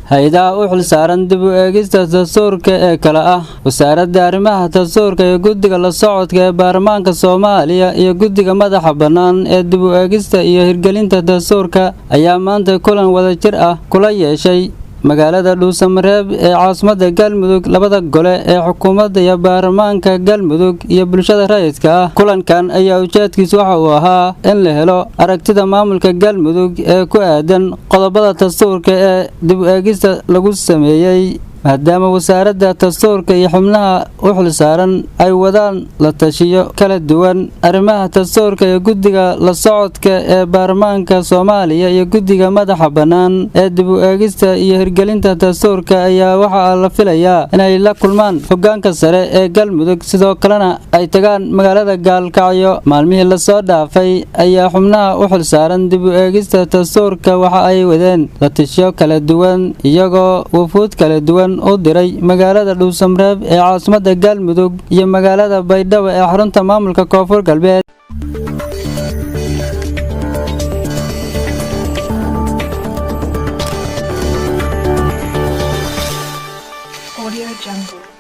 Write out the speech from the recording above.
Hay-adaha u xilsaaran dib u eegista dastuurka ee kale ah Wasaaradda Arrimaha Dastuurka iyo Guddiga la Socodka ee Baarlamaanka Soomaaliya iyo Guddiga Madaxa Bannaan ee dib u eegista iyo hirgelinta dastuurka ayaa maanta kulan wadajir ah kula yeeshay magaalada Dhuusamareeb ee caasimadda Galmudug labada gole ee xukuumadda iyo baarlamaanka Galmudug iyo bulshada rayidka ah. Kulankan ayaa ujeedkiis waxa uu ahaa in la helo aragtida maamulka Galmudug ee ku aadan qodobada dastuurka ee dib u eegista lagu sameeyey, maadaama Wasaaradda Dastuurka iyo xubnaha u xilsaaran ay wadaan la tashiyo kala duwan arrimaha dastuurka iyo Guddiga la Socodka ee Baarlamaanka Soomaaliya iyo Guddiga Madaxa Bannaan ee dib u eegista iyo hirgelinta dastuurka ayaa waxaa la filayaa inay la kulmaan hoggaanka sare ee Galmudug, sidoo kalena ay tagaan magaalada Gaalkacyo. Maalmihii lasoo dhaafay ayaa xubnaha u xilsaaran dib u eegista dastuurka waxa ay wadeen la tashiyo kala duwan, iyagoo wufuud kala duwan u diray magaalada Dhuusamreeb ee caasimadda Galmudug iyo magaalada Baydhabo ee xarunta maamulka Koonfur Galbeed. Audio Jungle.